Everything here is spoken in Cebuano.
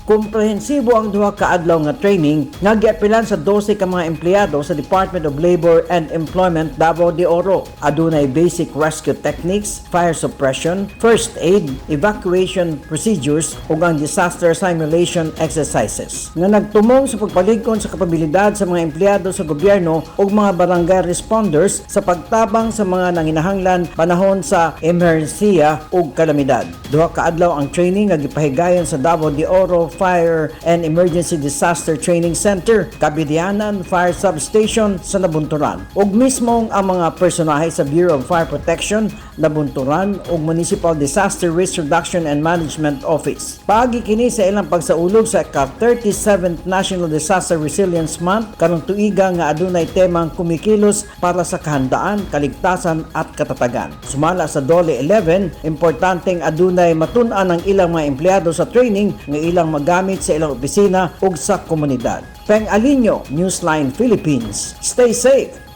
Komprehensibo ang 2 ka adlaw nga training nga giapilan sa 12 ka mga empleyado sa Department of Labor and Employment, Davao de Oro. Adunay basic rescue techniques, fire suppression, first aid, evacuation procedures ug ang disaster simulation exercises nga nagtumong sa pagpalig-on sa kapabilidad sa mga empleyado sa gobyerno ug mga barangay responders sa pagtabang sa mga nanginahanglan panahon sa emerhensiya ug kalamidad. 2 ka adlaw ang training nga gipahigayon sa Davao de Oro Fire and Emergency Disaster Training Center, Kabidianan Fire Substation sa Nabunturan. Ug mismong ang mga personahe sa Bureau of Fire Protection, Nabunturan ug Municipal Disaster Risk Reduction and Management Office. Paagi kini sa ilang pagsaulog sa ka-37th National Disaster Resilience Month karong tuiga nga adunay temang kumikilos para sa kahandaan, kaligtasan at katatagan. Sumala sa DOLE 11, importanteng adunay matun-an ang ilang mga empleyado sa training nga ilang magamit sa ilang opisina ug sa komunidad. Peng Alinio, Newsline Philippines. Stay safe.